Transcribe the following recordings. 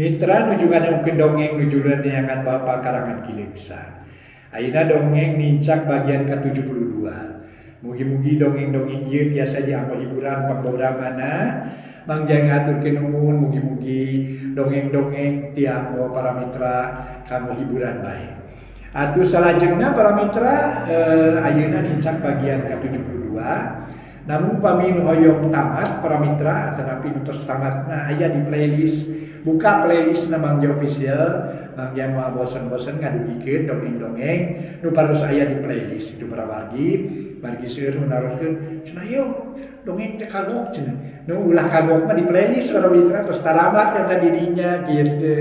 Mitra nuju ngadangukeun dongeng nu judulna Neangan Bapa karangan Ki Leuksa. Ayeuna dongeng nincak bagian ka-72. Mugi-mugi dongeng-dongeng ieu tiasa dianggo hiburan pangboramana. Mang Jaya ngahaturkeun nuhun mugi-mugi dongeng-dongeng tianggo para mitra kanggo hiburan bae. Atuh salajengna para mitra ayeuna nincak bagian ka-72. Namun pami nu hoyong tamat para mitra atanapi nu tos tamatna aya di playlist. Buka playlist na Mang Jaya Official, Mang Jaya moal bosen-bosen ngadugikeun dongeng-dongeng nu paros aya di playlist itu para wargi. Wargi seueur nu naroskeun cenah ieu dongeng teh kagok cenah. Nu ulah kagok mah di playlist para mitra tos taramat eta di dinya kitu.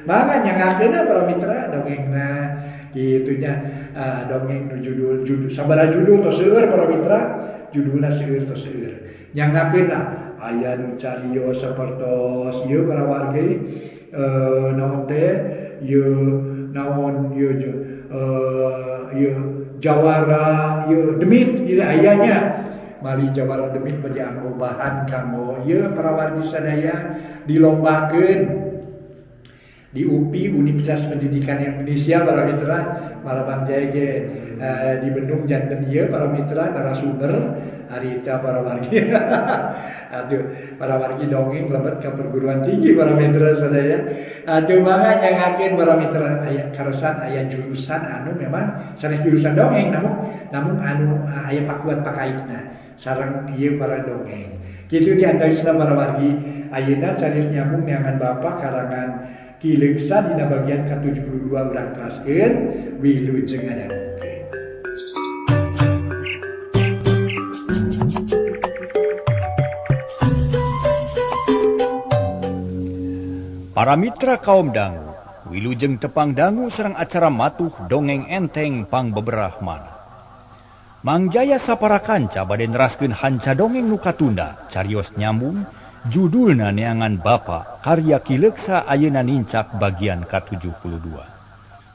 Mangga nyangakeunna para mitra dongengna kitu nya. Dongeng nu judul, judul sabaraha judul tos seueur para mitra, judulna seueur tos seueur. Nyangakeun lah aya nu carios sapertos ieu para wargi, naon teh ieu naon ieu ieu jawara ieu demit ieu aya nya. Mali jawara demit bade anggo bahan kanggo ieu para wargi sadaya dilombakeun di UPI Universitas Pendidikan Indonesia para mitra. Malah Bang Jaya ge di Bandung janten ieu para mitra narasumber harita para wargi. Aduh, para wargi dongeng lebet ka perguruan tinggi para mitra sadaya. Aduh, mangga nyangakeun para mitra aya karesan aya jurusan anu memang sanes jurusan dongeng namun anu aya pakuat pakaitna sareng ieu para dongeng. Kitu di antawisna para wargi. Ayeuna carios nyambung neangan Bapa karangan Ki Leuksa dina bagian ka-72 urang teraskeun wilujeng ngadangukeun. Para mitra kaum dangu, wilujeng tepang dangu sareng acara matuh dongeng enteng pangbeberah manah. Mang Jaya sapara kanca bade neraskeun hanca dongeng nu katunda carios nyambung judulna Neangan Bapa karya Ki Leuksa ayeuna nincak bagian ka-72.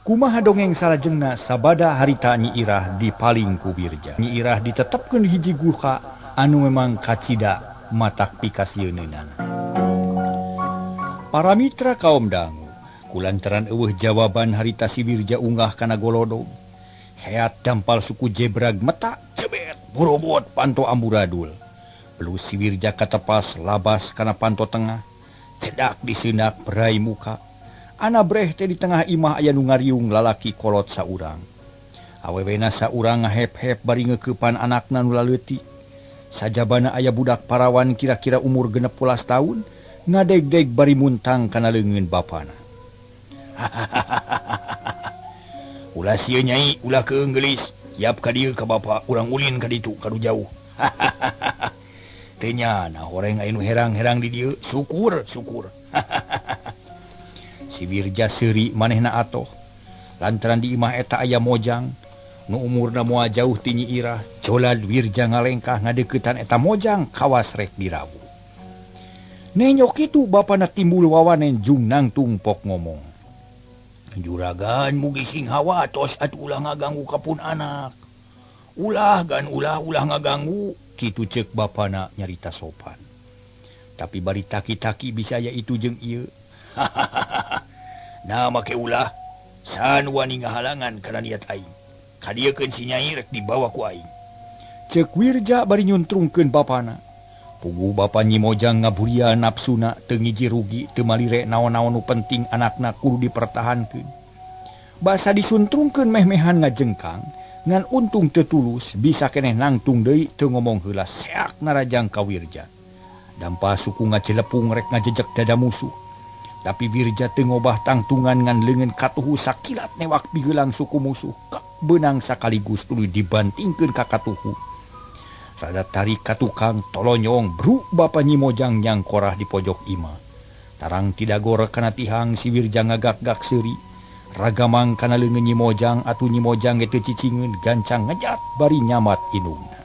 Kumaha dongeng salajengna sabada harita Nyi Irah dipaling ku Wirja. Nyi Irah ditetepkeun hiji guha anu memang kacida matak pikasieunana. Para mitra kaum dangu, kulantaran eueuh jawaban harita si Wirja unggah kana golodog. Heat dampal suku jebrag metak cebet borobot panto amburadul. Lu si Wirja katepas labas kana panto tengah, cedak diseunak berai muka. Ana breh teh di tengah imah aya nu ngariung lalaki kolot saurang. Awewena saurang ngahep-hep bari ngeukepan anakna nu laleutik. Sajabana aya budak parawan kira-kira umur 16 tahun, ngadegdeg bari muntang kana leungeun bapana. Ulah sieun nyai, ulah keunggelis, siap ka dieu ka bapa, urang ulin ka ditu kadu jauh. Teu nyana horeng aya nu herang-herang di dieu, syukur, syukur. Si Wirja seuri manehna atoh. Lantaran di imah eta aya mojang nu umurna moal jauh ti Nyi Irah, colad Wirja ngalengkah ngadeuketan eta mojang kawas rek dirawu. Nenyok kitu bapana timbul wawanen jung nangtung pok ngomong. Juragan mugi sing hawa tos atuh ulah ngaganggu ka pun anak. Ulah gan ulah ulah ngaganggu, kitu ceuk bapana nyarita sopan. Tapi bari taki-taki bisa aya itu jeung ieu. Nah make ulah san wani ngahalangan kana niat aing. Kadiekeun si nyai rek dibawa ku aing. Ceuk Wirja bari nyuntrungkeun bapana. Puguh bapa Nyi Mojang ngaburia nafsuna teu ngiji rugi teu malire naon-naon nu penting anakna kudu dipertahankeun. Basa disuntrungkeun meh-mehan ngajengkang ngan untung teu tulus bisa keneh nangtung deui teu ngomong heula seak narajang ka Wirja. Dampa suku ngacelepung rek ngajejek dada musuh. Tapi Wirja teu ngobah tangtungan ngan leungeun katuhu sakilat newak pigeulang suku musuh. Kek beunang sakaligus tuluy dibantingkeun ka katuhu. Rada tarik ka tukang tolonyong bruk bapa Nyi Mojang nyangkorah di pojok imah. Tarang tidagor kana tihang si Wirja ngagak-gak seuri. Ragamang kana leungeun Nyi Mojang atuh Nyi Mojang ge teu cicingeun gancang ngejat bari nyamat indungna.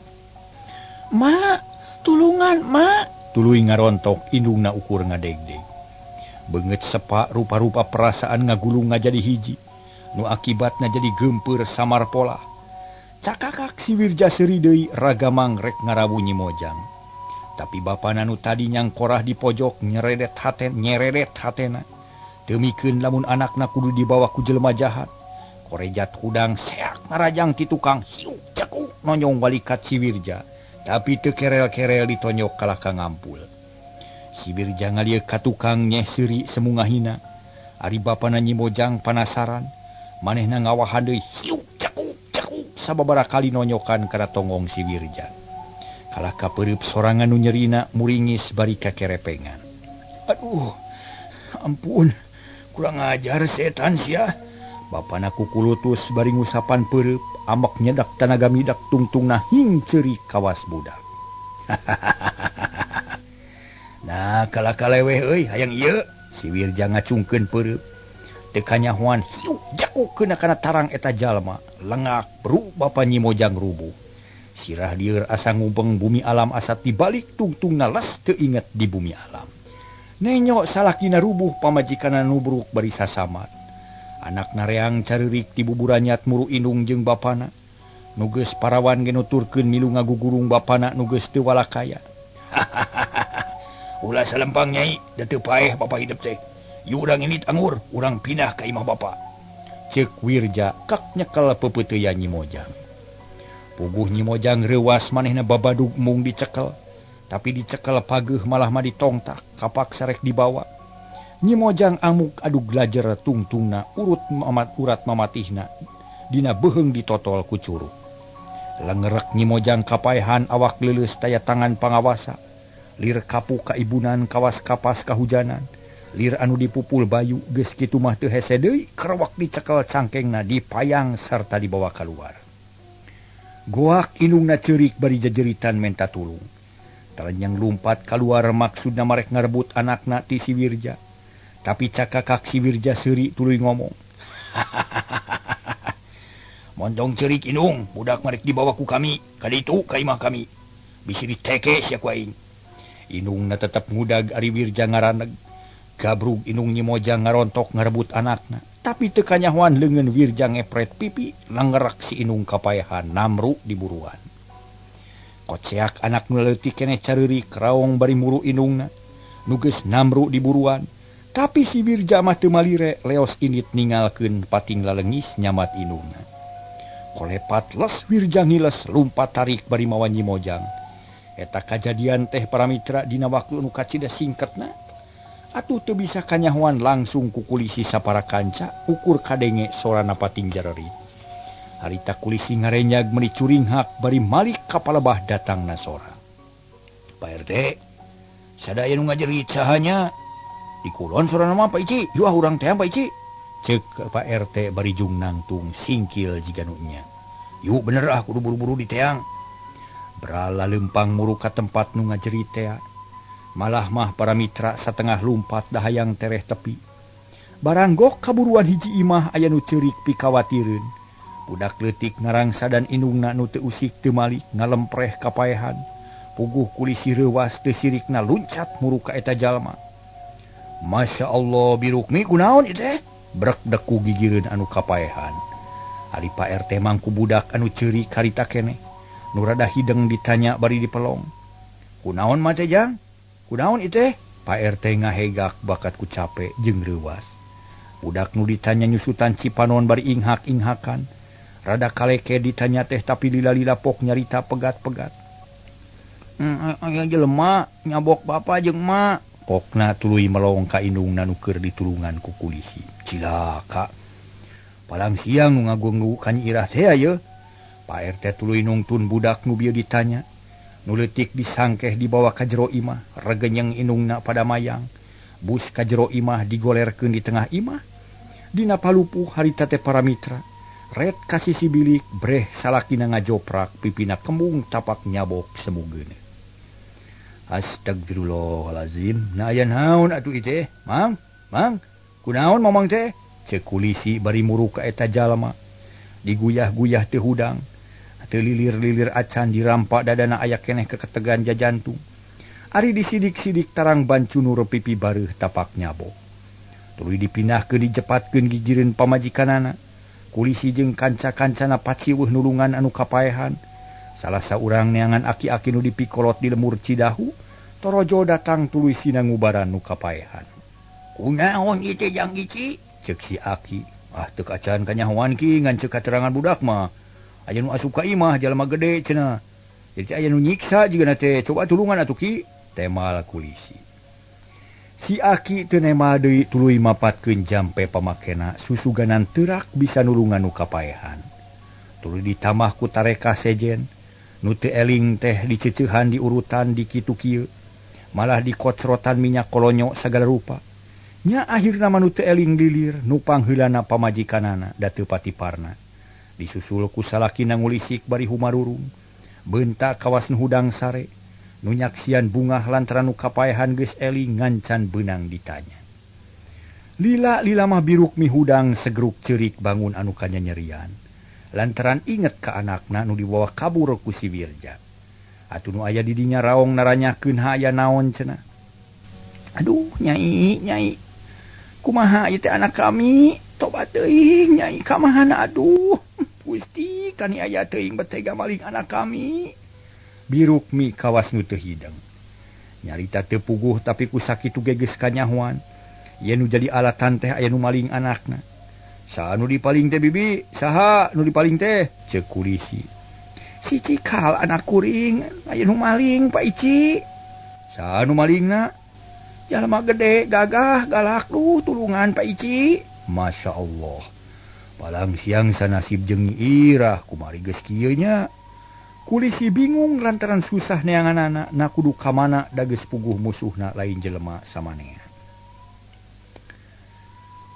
Ma, tulungan ma, tuluy ngarontok indungna ukur ngadegdeg. Beungeut sepa rupa-rupa perasaan ngagulung ngajadi hiji, nu akibatna jadi geumpeur samar pola. Cakakak si Wirja seuri deui ragamang rek ngarawu Nyi Mojang. Tapi bapana nu tadi nyangkorah di pojok nyereret hatena. Teu mikeun lamun anakna kudu dibawa ku jelema jahat. Korejat hudang seak ngarajang ti tukang hiuk cekuk nonyong walikat si Wirja, tapi teu kerel-kerel ditonyok kalah ka ngampul. Si Wirja ngalieu ka tukang nyeh seuri semungahina. Ari bapana Nyi Mojang panasaran, manehna ngawahan deui hiuk cekuk cekuk sababaraha kali nonyokan kana tonggong si Wirja. Kalah kapeureub sorangan nu nyerina muringis bari kakerepengan. Aduh, ampun, kurang ajar setan sia. Bapana kukulutus bari ngusapan peureub, ambek nyedak tanaga midak tungtungna hing ceurik kawas budak. Nah, kalah kaleweh euy hayang ieu. Si Wirja ngacungkeun peureub. Teu kanyahoan hiuk jakukeun kana tarang eta jalma. Lengak bru bapa Nyi Mojang rubuh. Sirah lieur asa ngubeng bumi alam asa tibalik tungtungna las teu inget di bumi alam. Nenyok salakina rubuh pamajikanna nubruk bari sasamat. Anak nareang careurik ti buburanyat muru indung jeung bapana. Nu geus parawan ge nuturkeun milu ngagugurung bapana nu geus teu walakaya. Ulah salempang nyai, da teu paeh bapa hidup teh. Yu urang ini anggur, urang pindah ka imah bapa. Ceuk Wirja kak nyekel peupeuteuyan Nyi Mojang. Puguh Nyi Mojang reuwas manehna babadug mung dicekel, tapi dicekel pageuh malah mah ditongtak, kapaksa rek dibawa. Nyi Mojang amuk adu glajer tungtungna urut mamat urat mamatihna dina beuheung ditotol ku curug. Lengerek Nyi Mojang kapaehan awak leuleus taya tangan pangawasa. Lir kapu kaibunan kawas kapas kahujanan. Lir anu dipupul bayu geus kitu mah teu hese deui kerewak dicekel cangkengna dipayang sarta dibawa kaluar. Goak indungna ceurik bari jejeritan menta tulung. Talenjang lumpat kaluar maksudna marek ngarebut anakna ti si Wirja. Tapi cakakak si Wirja seuri tuluy ngomong. Montong ceurik indung, budak marek dibawa ku kami, kaditu ka imah kami. Bisi diteke sia ku aing. Indungna tetep ngudag ari Wirja ngaraneg. Gabrug indung Nyi Mojang ngarontok ngarebut anakna. Tapi teu kanyahoan leungeun Wirja ngepret pipi, langerak si indung kapaehan namru diburuan. Koceak anak nu leutik keneh careurik raong bari muru indungna. Nu geus namru diburuan. Tapi si Wirja mah teu malire leos indit ningalkeun pating lalengis nyamat indungna. Kolepat les Wirja ngiles lumpat tarik bari mawa Nyi Mojang. Eta kajadian teh para mitra dina waktu nu kacida singketna. Atuh teu bisa kanyahoan langsung ku kulisi sapara kanca ukur kadenge sorana pating jarerit. Harita kulisi ngarenyag meuni curinghak bari malik ka palebah datangna sora. Pak RT, sadaya nu ngajerit sahanya? Di kulon sorana mah Pak Ici, juah urang teh Pak Ici. Ceuk Pak RT bari jung nangtung singkil jiga nu nya. Yuk bener ah kudu buru-buru diteang. Brala lempang muru ka tempat nu ngajerit tea. Malah mah para mitra satengah lumpat dahayang tereh tepi. Baranggok kaburuan hiji imah aya nu ceurik pikawatireun. Budak leutik ngarangsa dan indungna nu teu usik teu malik ngalempreh kapaehan. Puguh kulisi reuwas teu sirikna luncat muru ka eta jalma. Masya Allah birukmi kunaon ieu teh? Brek deku gigireun anu kapaehan. Ari Pak RT mangku budak anu ceurik harita keneh. Nu rada hideng ditanya bari dipelong. Kunaon mah teh jang? Kunaon ieu teh? Pak RT ngahegak bakat ku cape jeung reuwas. Budak nu ditanya nyusutan cipanon bari inghak-inghakan. Rada kaleke ditanya teh tapi lila-lila pok nyarita pegat-pegat. Aya jelema nyabok bapa jeung emak. Pokna tuluy melong ka indungna nu keur ditulungan ku kulisi. Cilaka. Palang siang nu ngagunggu ka Nyi Irah teh ye. Pak RT tuluy nungtun budak nu bieu ditanya. Nu leutik disangkeh dibawa ka jero imah, regenyeng indungna pada mayang. Bus ka jero imah digolerkeun di tengah imah. Dina palupuh harita teh para mitra. Red ka sisi bilik breh salakina ngajoprak pipina kembung tapak nyabok semugeun. Astagfirullahalazim. Nah aya naon atuh ieu teh? Mang, mang, kunaon mamang teh? Ceuk kulisi bari muru ka eta jalma. Diguyah-guyah teu hudang. Teu lilir-lilir acan dirampak dadana aya keneh keketegan jajantung. Ari disidik-sidik tarang bancunur pipi bareuh tapak nyabok. Tuluy dipindahkeun dijepatkeun gigireun pamajikanana. Kulisi jeung kanca-kancana paciweuh nulungan anu kapaehan. Salah saurang neangan aki-aki nu dipikolot di lemur Cidahu, torojo datang tuluy sina ngubaran nu kapaehan. Kunaon ieu teh Jang Ici? Cek si Aki. Ah teu kacan kanyahoan ki ngan ceuk katerangan budak mah. Aya nu asup ka imah jalma gede cenah. Jadi aya nu nyiksa jigana teh coba tulungan atuh ki. Temal kulisi. Si Aki teu nemal deui tuluy mapatkeun jampe pamakena susuganan teurak bisa nulungan nu kapaehan. Tuluy ditambah ku tareka sejen. Nu teu eling teh diceceuhan diurutan di kitu kieu. Malah dikocrotan minyak kolonyo sagala rupa. Nya akhirna mah nu teu eling lilir nu pangheulana pamajikanana da teu patiparna. Disusul ku salakina ngulisik bari humarurung. Beunta kawas nu hudang sare. Nu nyaksian bungah lantaran nu kapaehan geus eling ngancan beunang ditanya. Lila-lila mah biruk mihudang segeruk ceurik bangun anu kanyanyerian. Lantaran inget ka anakna nu dibawa kabur ku si Wirja. Atuh nu aya di dinya raong naranyakeun aya naon cenah. Aduh nyai nyai. Kumaha ieu teh anak kami? Tobat teuing nyai kamahana aduh. Gusti kani aya teuing betega maling anak kami. Biruk mi kawas nu teu hideng. Nyarita teu puguh tapi ku sakitu ge geus kanyahoan. Yen nu jadi alatan teh aya nu maling anakna. Saha nu dipaling teh bibi? Saha nu dipaling teh? Ceuk kulisi. Si Cikal anak kuring aya nu maling Pak Ici. Saha nu malingna? Jalma gede gagah galak duh tulungan Pak Ici. Masya Allah. Palang siang sanasib jeung Nyi Irah kumari geus kieu nya. Kulisi bingung lantaran susah neanganana na kudu ka mana da geus puguh musuhna lain jelema samanea.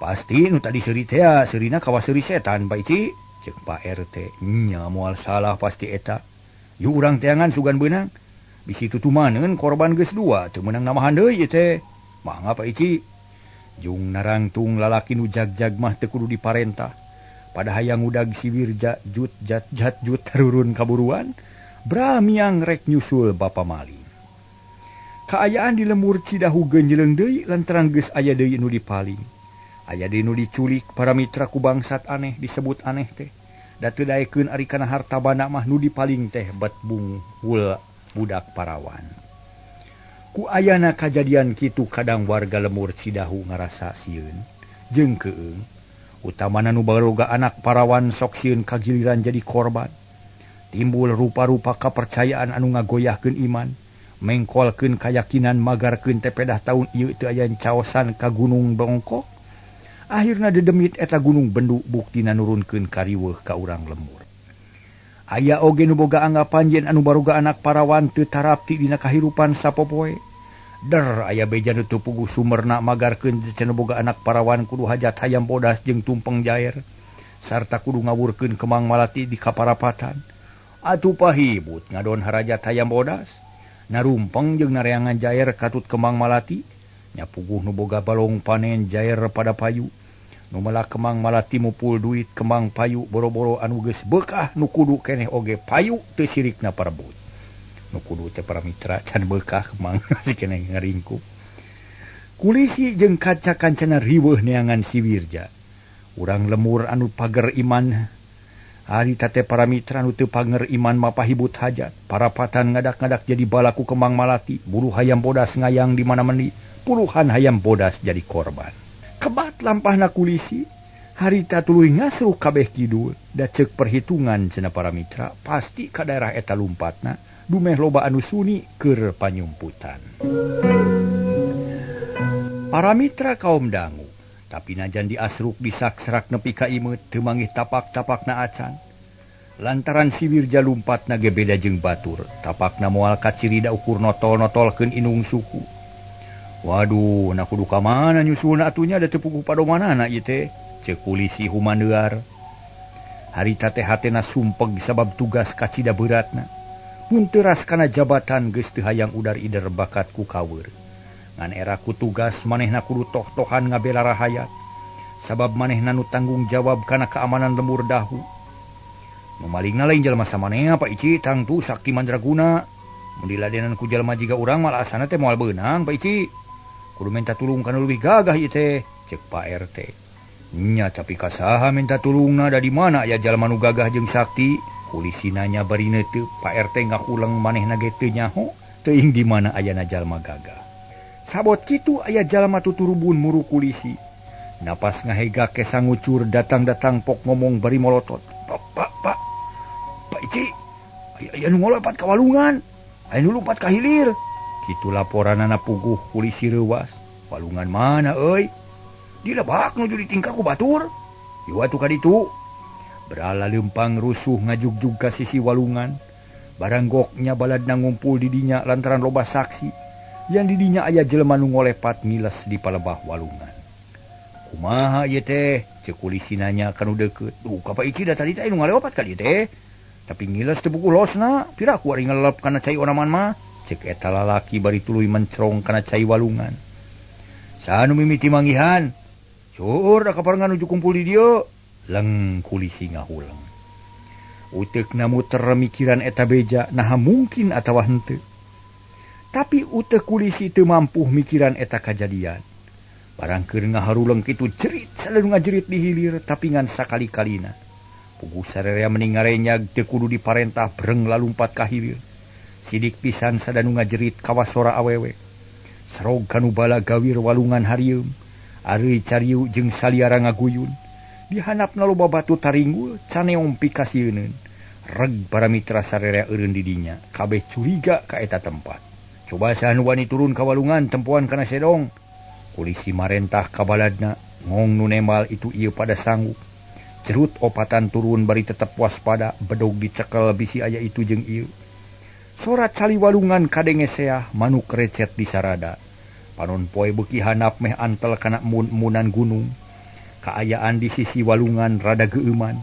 Pasti nu tadi seuri teh seurina kawas seuri setan Pak Ici. Ceuk Pak RT. Nya moal salah pasti eta. Yuk urang teangan sugan beunang. Bisi tutumaneun korban geus dua teu meunang namahan deui ieu teh. Mangga Pak Ici. Jung narangtung lalaki nu jagjag mah teu kudu diparentah. Pada hayang udag si Wirja jut jat jat jut tarurun kaburuan. Bramiang rek nyusul bapa maling. Kaayaan di lemur Cidahu genjeleng deui lantaran geus aya deui nu dipaling. Aya deui nu diculik para mitra ku bangsat aneh disebut aneh teh. Da teu daekeun ari kana harta banda mah nu dipaling teh bet bungul budak parawan. Ku ayana kajadian kitu kadang warga lemur Cidahu ngarasa sieun jeung keung. Utamana nu baroga anak parawan sok sieun kagiliran jadi korban. Timbul rupa-rupa kapercayaan anu ngagoyahkeun iman, mengkolkeun kayakinan magarkeun teh pedah taun ieu teu aya caosan ka Gunung Bongkok. Akhirna dedemit eta Gunung Bendu buktina nurunkeun kariweuh ka urang lemur. Aya oge nu boga anggapan yen anu baroga anak parawan teu tarapti dina kahirupan sapopoe. Der aya beja nu teu puguh sumerna magarkeun cenah boga anak parawan kudu hajat hayam bodas jeung tumpeng jair sarta kudu ngawurkeun kemang malati di kaparapatan. Atuh pahibut ngadon harajat hayam bodas narumpeng jeung nareangan jair katut kemang malati nya puguh nu boga balong panen jair pada payu. Nu melak kemang malati mupul duit kemang payu boro-boro anu geus beukah nu kudu keneh oge payu teu sirikna parebut. Nu kudu teh para mitra can beukah kemang si keneh ngaringkuk. Kulisi jeung kaca kancana riweuh neangan si Wirja. Urang lemur anu pager iman harita teh para mitra anu teu pager iman mapahibut hajat. Parapatan ngadak-ngadak jadi balaku kemang malati, bulu hayam bodas ngayang di mana-mani, puluhan hayam bodas jadi korban. Kebat lampahna kulisi, harita tuluy ngasruh kabeh kidul, da ceuk perhitungan cenah para mitra, pasti ka daerah eta lumpatna, dumeh loba anu suni keur panyumputan. Para mitra kaum dangu, tapi najan diasruk disakserak nepi ka imeut teu manggih tapak-tapakna acan. Lantaran si Wirja lumpatna ge beda jeung batur, tapakna moal kaciri da ukur notol-notolkeun inung suku. Waduh, na kudu ka mana nyusulna atunya da teu puguh padomanana ieu teh, ceuk kulisi humaneuar. Harita teh hatena sumpeg sabab tugas kacida beratna. Mun teuras kana jabatan geus teu hayang udar-ider bakat ku kaweur. Ngan era ku tugas manehna kudu toh-tohan ngabela rahayat. Sabab manehna nu tanggung jawab kana keamanan lemur dahu. Nu malingna lain jalma samanea Pak Ici, tangtu sakti mandraguna. Mun diladenan ku jalma jiga urang malah asana teh moal beunang Pak Ici. Kudu minta tulung kana leuwih gagah ieu teh, ceuk Pak RT. Nya tapi ka saha minta tulungna da di mana aya jalma nu gagah jeung sakti? Kulisi nanya bari neuteup, Pak RT ngahuleng manehna ge teu nyaho, teuing di mana ayana jalma gagah. Sabot kitu aya jalma tuturubun muru kulisi. Napas ngahega ke sangucur datang-datang pok ngomong bari molotot. Pak pak pak Pak Ici, aya nu ngolepat ka walungan, aya nu lumpat ka hilir. Kitu laporanana puguh kulisi reuwas. Walungan mana euy? Di lebak nuju ditingkar ku batur. Ieu atuh ka ditu. Berala lempang rusuh ngajugjug ka sisi walungan. Baranggoknya baladna ngumpul di dinya lantaran loba saksi. Yang di dinya aya jelema nu ngolepat ngiles di palebah walungan. Kumaha ieu teh? Ceuk kulisi nanya ka nu deukeut. Duh, ka Pak Ici da tadi teh nu ngaleopat ka dieu teh. Tapi ngiles teu buku losna, pira ku ari ngelep kana cai onaman mah. Cek eta lalaki bari tuluy mencrong kana cai walungan. Saha nu mimiti manggihan? Seueur da kaparengan nuju kumpul di dieu. Leng kulisi ngahuleng. Uteukna muter mikiran eta beja naha mungkin atawa henteu. Tapi uteuk kulisi teu mampuh mikiran eta kajadian. Barang keur ngaharuleng kitu jerit saleun ngajerit di hilir tapi ngan sakali-kalina. Puguh sarerea meni ngarenyag teu kudu diparentah breng lalumpat ka hilir. Sidik pisan sadanu ngajerit kawas sora awewe. Serog kanu bala gawir walungan harieum. Areuy cariu jeung saliara ngaguyun. Dihanapna loba batu taringgul caneong pikasieuneun. Reg para mitra sarerea eureun di dinya, kabeh curiga ka eta tempat. Coba saha nu wani turun ka walungan tempoan kana sedong. Kulisi marentah ka baladna, ngong nu nembal itu ieu pada sanggup. Cerut opatan turun bari tetep waspada, bedog dicekel bisi aya itu jeung ieu. Sora cali walungan kadenge seah manuk recet di sarada. Panon poe beuki hanap meh antel kana mun-munan gunung. Kaayaan di sisi walungan rada geueuman.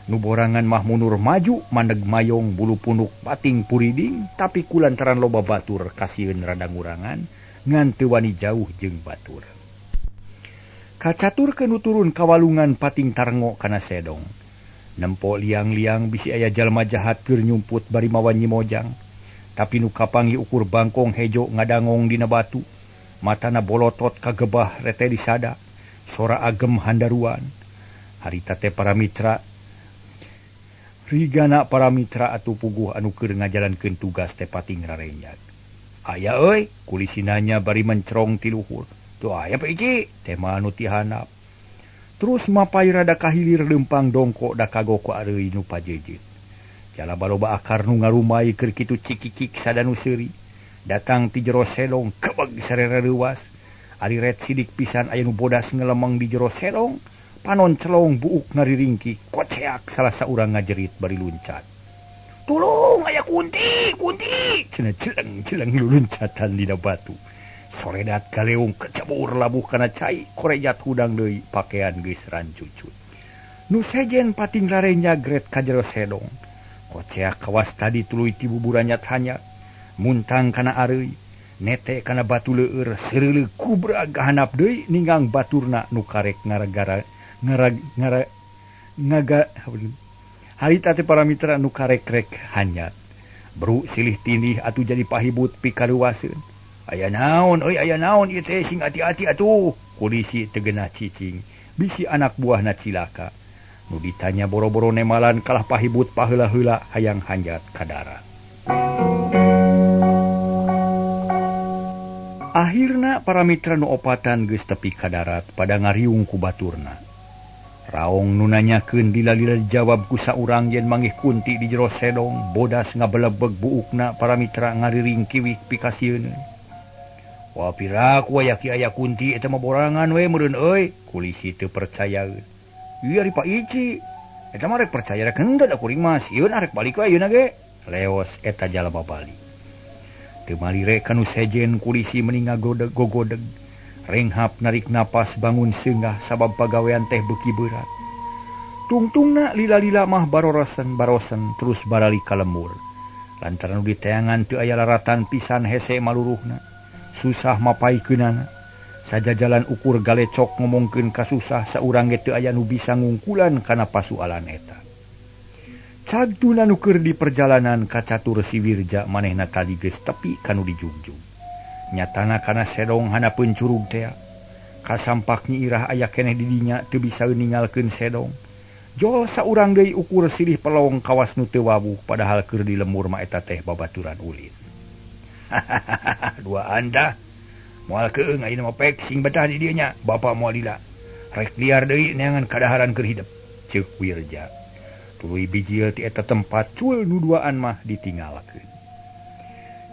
Nu borangan mah munur maju mandeg mayong bulu punuk pating puriding, tapi kulantaran loba batur kasieun rada ngurangan ngan teu wani jauh jeung batur. Kacatur nu turun ka walungan pating tarngo kana sedong. Nempo liang-liang bisi aya jalma jahat keur nyumput bari mawa Nyi Mojang. Tapi nu kapanggih ukur bangkong hejo ngadangong dina batu. Matana bolotot kagebah rete disada. Sora agem handaruan. Harita teh para mitra rigana para mitra atuh puguh anu keur ngajalankeun tugas teh pating rarenyag. Aya euy, kulisi nanya bari mencrong ti luhur. Tuh aya Pak Ici, teh mah anu ti handap. Terus mapai rada kahilir lempang dongkok da kagok ku areuy nu pajejet. Jalaba loba akar nu ngarumai keur kitu cikikik sadanu seuri. Datang ti jero selong kebeg sarera leuwas. Ari ret sidik pisan aya nu bodas ngelemeng di jero selong, panon celong buuk ngariringki, koceak salah saurang ngajerit bari luncat. Tulung aya kunti, kunti. Cenah jeleng-jeleng luncatan dina batu. Soredat kaleung kecebur labuh kana cai, korejat hudang deui pakean geus rancucut. Nu sejen pating rarenya gret ka jero sedong. Koceak kawas tadi tuluy ti buburannya hanyat, muntang kana areuy, nete kana batu leur, seureuleuh kubra gahanap deui ninggang baturna nu karek ngaragara ngarag ngara ngaga harita teh para mitra nu karek-rek hanyat. Bru silih tindih atuh jadi pahibut pikaluaseun. Aya naon euy, aya naon ieu teh, sing ati-ati atuh. Kulisi teu geunah cicing, bisi anak buahna cilaka. Nu ditanya boro-boro nemalan kalah pahibut paheula-heula hayang hanjat ka darat. Akhirna para mitra nu opatan geus tepi ka darat pada ngariung ku baturna. Raong nu nanyakeun lila-lila dijawab ku saurang yen manggih kunti di jero sedong, bodas ngabelebeg buukna para mitra ngariring kiwik pikasieun. Wah piraku aya ki aya kunti eta mah borangan we meureun euy, kulisi teu percayaeun. Ieu ari Pak Ici, eta mah rek percaya rek henteu da kuring mah sieun arek balik we ayeuna ge. Leos eta jalma bali. Teu malire ka nu sejen kulisi meni ngagodeg gogodeg. Renghap narik napas bangun seungah sabab pagawean teh beuki berat. Tungtungna lila-lila mah barorosen barosen terus barali ka lembur. Lantaran nu diteangan teu aya laratan pisan hese maluruhna. Susah mapaikeunana. Sajajalan ukur galecok ngomongkeun kasusah saurang ge teu aya nu bisa ngungkulan kana pasualan eta. Cagtuna nu keur di perjalanan kacatur si Wirja manehna tadi geus tepi kanu dijugjug. Nyatana kana sedong hanapeun curug tea. Kasampak Nyi Irah aya keneh di dinya teu bisa ninggalkeun sedong. Jol saurang deui ukur silih pelong kawas nu teu wawuh padahal keur di lembur mah eta teh babaturan ulin. Dua anda. Moal keung ayeuna mah pek sing betah di dieu nya. Bapa moal lila. Rek liar deui neangan kadaharan keur hidep. Ceuk Wirja. Tuluy bijil ti eta tempat cul nu duaan mah ditinggalkeun.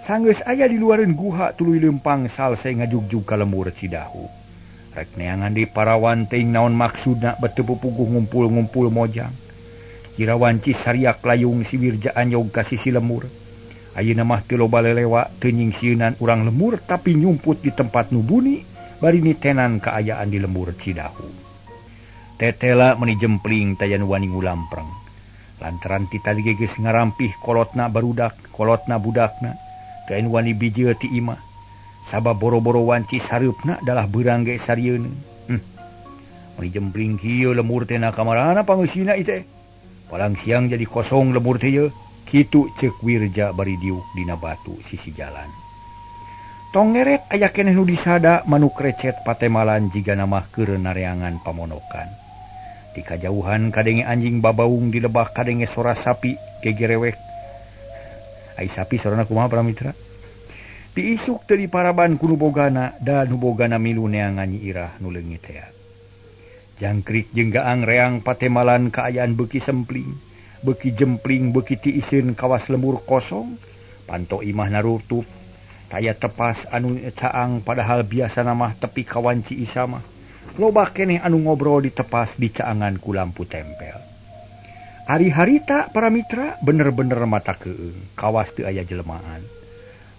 Sanggeus aya di luareun guha tuluy leumpang salse ngajugjug ka lembur Cidahu. Rek neangan di parawan teuing naon maksudna beuteung puguh ngumpul-ngumpul mojang. Kira wanci sariak layung si Wirja anyog ka sisi lemur. Ayeuna mah teu loba lelewa teu nyingsieunan urang lemur tapi nyumput di tempat nu buni bari nitenan kaayaan di lembur Cidahu. Tetela meuni jempling taya nu wani ngulampreng. Lantaran ti tadi ge geus ngarampih kolotna barudak, kolotna budakna. Teu wani bijil ti imah. Sabab boro-boro wanci sareupna dalah beurang ge sarieun. Meuni jempling kieu lemur teh na kamarana pangeusina ieu teh. Palang siang jadi kosong lemur teh yeuh. Kitu ceuk Wirja bari diuk dina batu sisi jalan. Tong ngeret aya keneh nu disada manuk recet patemalan jigana mah keur nareangan pamonokan. Ti kajauhan kadenge anjing babaung di lebak kadenge sora sapi gegerewek. Ai sapi sorana kumaha para mitra? Ti isuk teu diparaban ku nu bogana da nu bogana milu neangan Nyi Irah nu leungit tea. Jangkrik jeung gaang reang patemalan kaayaan beuki sempling, beuki jempling, beuki tiiseun kawas lembur kosong, panto imah narutup, taya tepas anu caang padahal biasana mah tepi kawanci isama. Loba keneh anu ngobrol di tepas di caangan ku lampu tempel. Ari harita para mitra bener-bener mata keung, kawas teu aya jelmaan.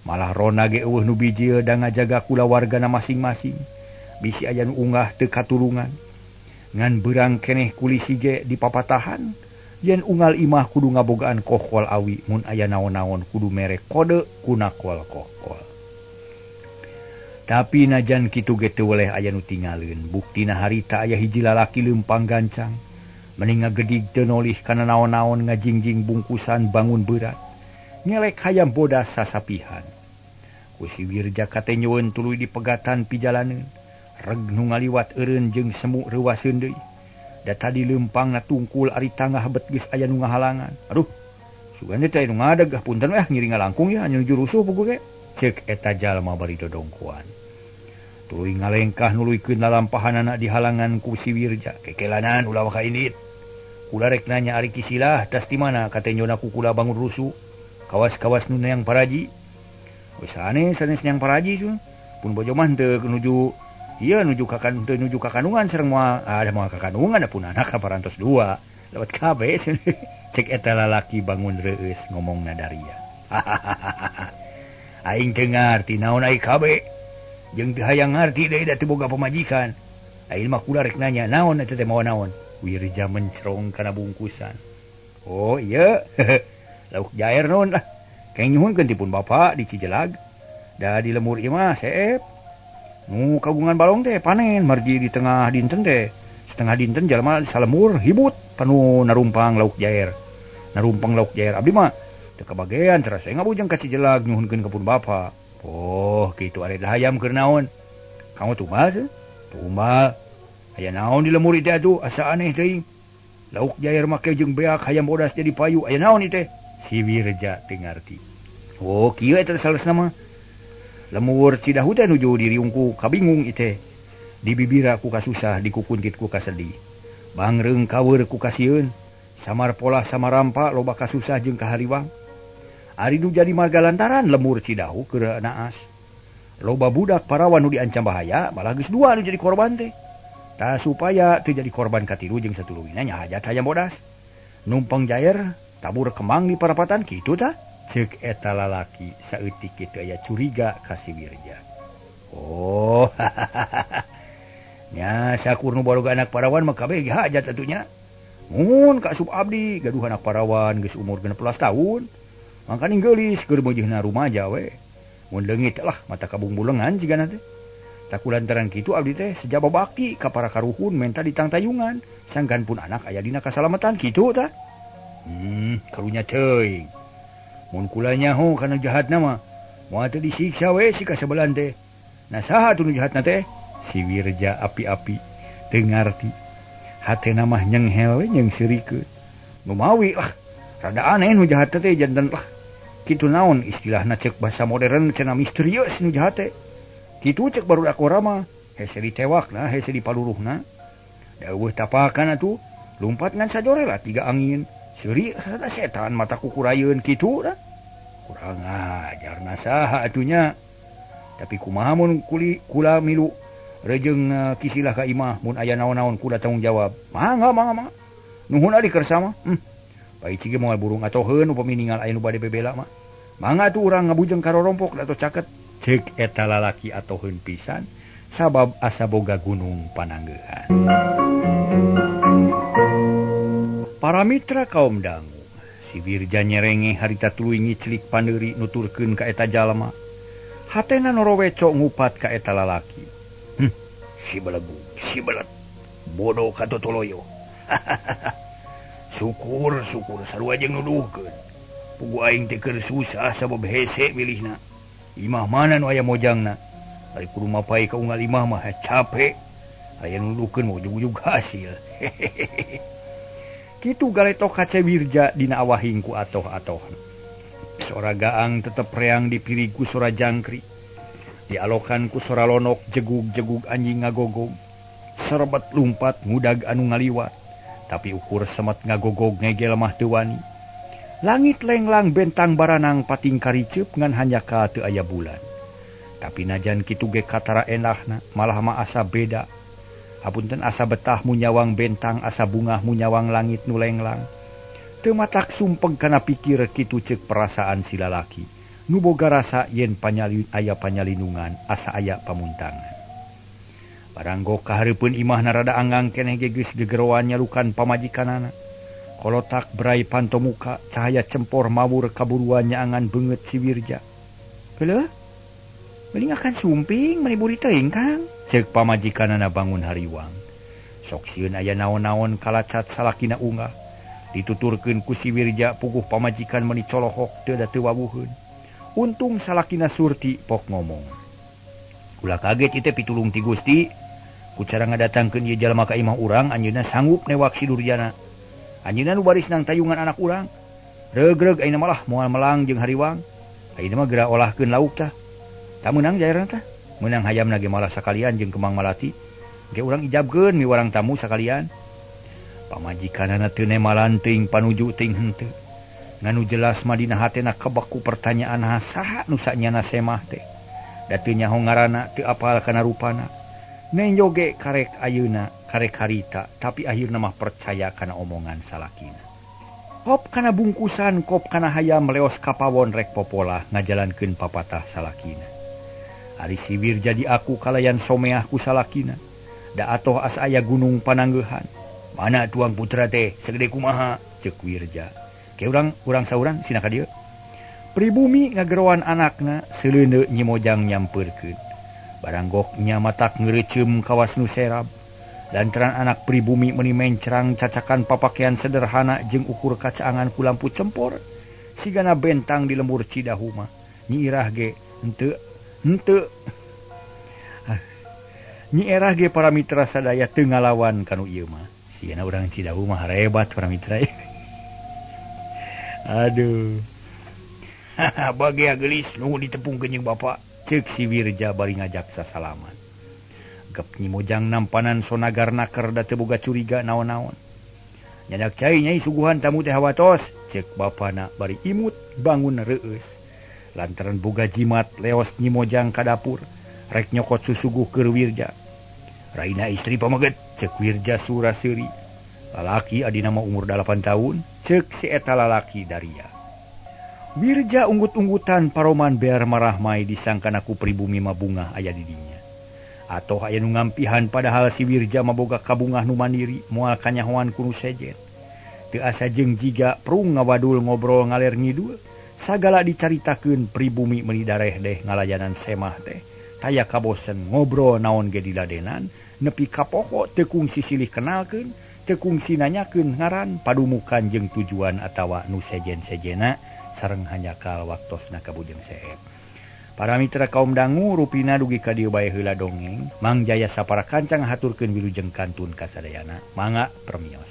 Malah rona ge eueuh nu bijil da ngajaga kulawargana masing-masing. Bisi aya nu unggah teu katulungan. Ngan beurang keneh kulisi ge dipapatahan, yen unggal imah kudu ngabogaan kohkol awi mun aya naon-naon kudu mere kode kuna kol kohkol. Tapi najan kitu ge teu weleh aya nu tingaleun, buktina harita aya hiji lalaki leumpang gancang, meni ngagedig teu nolih kana naon-naon ngajingjing bungkusan bangun berat, ngelek hayam bodas sasapihan. Ku si Wirja kate nyeueun tuluy dipegatan pijalaneun. Reg nu ngaliwat eureun jeung semu reuwaseun deui. Da tadi leumpangna tungkul ari tangah bet geus aya nu ngahalangan. Aduh, sugan teh nu ngadeg ah punten we ngiring ngalangkung ya nuju rusuh puguh ge. Ceuk eta jalma bari dodongkoan. Tuluy ngalengkah nuluykeun lalampahanana dihalangan ku si Wirja. Kekelanan ulah waka indit. Kula rek nanya ari Kisilah tas di mana katenjona ku kula bangun rusuh. Kawas-kawas nu neang paraji. Geus sanes sanes neang paraji sun. Pun bojo mah teu nuju iya nuju kakan teu nuju ka kandungan sareng moal ada moal ka kandungan pun anak parantos dua lewat kabeh. Cek eta lalaki bangun reueus ngomongna daria. Aing teu ngarti naon ai kabeh jeung teu hayang ngarti deui da teu boga pamajikan. Aing mah kula rek nanya naon eta teh mawa naon. Wirja mencerong kana bungkusan. Oh iya lauk jair naon lah. Keng nyuhunkeun ti pun bapa di Cijelag. Da di lemur ieu mah seep. Nu kagungan balong teh panen margi di tengah dinten teh setengah dinten jalma salemur hibut panu narumpang lauk jair. Narumpang lauk jair abdi mah teu kabagean terasa ngabujang ka Cijelag nyuhunkeun ka pun bapa. Oh kitu ari hayam keur naon? Kamu tumbal sih? Tumbal. Aya naon di lemur teh atuh asa aneh teuing. Lauk jair make jeung beak hayam bodas jadi payu aya naon ieu teh? Si Wirja teu ngarti. Oh kieu eta saleresna mah. Lemur Cidahu teh nuju diriungku kabingung ieu teh. Di bibira ku kasusah, dikukuntit ku kasedih. Bangreung kaweur ku kasieun, samar polah samarampa loba kasusah jeung kahariwang. Ari nu jadi marga lantaran lemur Cidahu keur naas. Loba budak parawan nu diancam bahaya, malah geus dua nu jadi korban teh. Tah supaya teu jadi korban katilu jeung satuluyna nya hajat hayam bodas. Numpang jair tabur kemang di parapatan kitu tah. Ceuk eta lalaki saeutik kitu aya curiga ka si Wirja. Oh, nya sakur nu baroga anak parawan mah kabeh ge hajat atuh nya. Mun ka asup abdi gaduh anak parawan geus umur 16 tahun. Mangkaning geulis keur meujeuhna rumaja we. Mun leungit lah mata kabung-bulengan jigana teh. Taku lantaran kitu abdi teh sejaba bakti ka para karuhun menta ditangtayungan sangkan pun anak aya dina kasalamatan kitu tah. Karunya teuing. Mun kula nyaho kana jahatna mah moal teu disiksa we si kasebelan teh. Nah saha atuh nu jahatna teh? Si Wirja api-api teu ngarti. Hatena mah nyenghel we jeung seurikeun. Nu mawi lah rada aneh nu jahat teh janten lah. Kitu naon istilahna ceuk bahasa modern cenah misterius nu jahat teh. Kitu cek barudak mah hese ditewakna hese dipaluruhna. Da eueuh tapakan atuh lumpat ngan sajorela tiga angin. Seuri sada setan mata kukurayeun kitu dah. Kurang ajarna saha atunya. Tapi kumaha mun kula milu rejeng kisilah ka imah mun aya naon-naon kula tanggung jawab. Mangga mangga mangga. Nuhun ari kersa mah. Bae cige moal burung atoheun upami ningal aya nu bade bebela mah. Mangga atuh urang ngabujeng ka rorompok da tos caket. Ceuk eta lalaki atoheun pisan sabab asa boga gunung pananggeuhan. Para mitra kaum dangu, si Wirja nyerenge harita tuluy ngiclik paneuri nuturkeun ka eta jalma. Hatena noroweco ngupat ka eta lalaki. Si belegu, si belet, bodoh ka totoloyo. Syukur, syukur, sarua jeung nuduhkeun. Pugu aing teh keur susah sabab hese milihna. Imah mana nu aya mojangna? Ari kudu mapay ka unggal imah mah capek. Aya nuduhkeun mah ujug-ujug hasil. Kitu galetok kace Wirja dina awahing ku atoh-atoh. Sora gaang tetep reang dipirig ku sora jangkrik. Dialokan ku sora lonok jegug-jegug anjing ngagogog. Serebet lumpat ngudag anu ngaliwat. Tapi ukur semet ngagogog ngegel mah teu wani. Langit lenglang bentang baranang pating kariceup ngan hanjakal teu aya bulan. Tapi najan kitu ge katara enahna malah mah asa beda. Hapunten asa betah munyawang bentang asa bungah munyawang langit nu lenglang. Teu matak sumpeg kana pikir kitu ceuk perasaan si lalaki. Nu boga rasa yen aya panyalinungan asa aya pamuntangan. Baranggo kahareupeun imahna rada anggang keneh ge geus gegeroan nyalukan pamajikanana. Kolotak berai panto muka cahaya cempor mawur kaburuan nyaangan beungeut si Wirja. Heueuh? Mending akan sumping meni buri teuing Kang. Ceuk pamajikanana bangun hariwang. Sok sieun aya naon-naon kalacat salakina unggah. Dituturkeun ku si Wirja puguh pamajikan meni colohok teu da teu wawuheun. Untung salakina Surti pok ngomong. Ulah kaget ieu teh pitulung ti Gusti. Ku cara ngadatangkeun ieu jalma ka imah urang anjeunna sanggup newak si Durjana. Anjeunna nu baris nang tayungan anak urang. Regreg ayeuna malah moal melang jeung hariwang. Ayeuna mah geura olahkeun lauk tah. Tak meunang jairna tah. Meunang hayamna ge malah sakalian jeung kembang malati. Ge urang ijabkeun miwarang tamu sakalian. Pamajikanana teu nemalan teuing panuju teuing henteu. Nganu jelas mah dina hatena kebek ku pertanyaan saha nu sanyana semah teh. Da teu nyaho ngaranna teu apal kana rupana. Nenjo ge karek ayeuna karek harita tapi akhirna mah percaya kana omongan salakina. Kop kana bungkusan kop kana hayam leos kapawon rek popolah ngajalankeun papatah salakina. Ari si Wirja diaku kalayan someah ku salakina. Da atoh asa aya gunung pananggeuhan. Mana tuang putra teh segede kumaha ceuk Wirja. Ke urang saurang sina ka dieu. Pribumi ngageroan anakna seuleuneu Nyi Mojang nyampeurkeun. Baranggok nya matak ngereuceum kawas nu serab. Lantaran anak pribumi meuni mencrang cacakan papakean sederhana jeung ukur kacaangan ku lampu cempor. Sigana bentang di lembur Cidahu mah. Nyi Irah ge henteu henteu. Nyi Irah ge para mitra sadaya teu ngalawan kanu ieu mah. Sigana urang Cidahu mah hebat para mitra. Aduh. Bagea geulis nu ditepungkeun jeung bapa. Ceuk si Wirja bari ngajak sasalaman. Gep Nyi Mojang nampanan sonagar naker da teu boga curiga naon-naon. Nyandak cai nyai suguhan tamu teh hawatos. Ceuk bapana bari imut bangun reueus. Lantaran boga jimat leos Nyi Mojang ka dapur rek nyokot susuguh keur Wirja. Raina istri pameget ceuk Wirja sura-seuri. Lalaki adina mah umur 8 tahun ceuk si eta lalaki daria. Wirja unggut-unggutan paroman bear marahmai disangkana ku pribumi mah bungah aya di dinya. Atoh aya nu ngampihan padahal si Wirja mah boga kabungah nu mandiri moal kanyahoan ku nu sejen. Teu asa jeung jiga prung ngawadul ngobrol ngaler ngidul sagala dicaritakeun pribumi meuni dareh deh ngalayanan semah teh. Taya kabosen ngobrol naon ge diladenan nepi ka poho teu kungsi silih kenalkeun teu kungsi nanyakeun ngaran padumukan jeung tujuan atawa nu sejen-sejena sareng hanjakal waktosna kabujeng seep. Para mitra kaum dangu rupina dugi ka dieu bae heula dongeng. Mang Jaya sapara kancang haturkeun wilujeng kantun kasadayana. Mangga permios.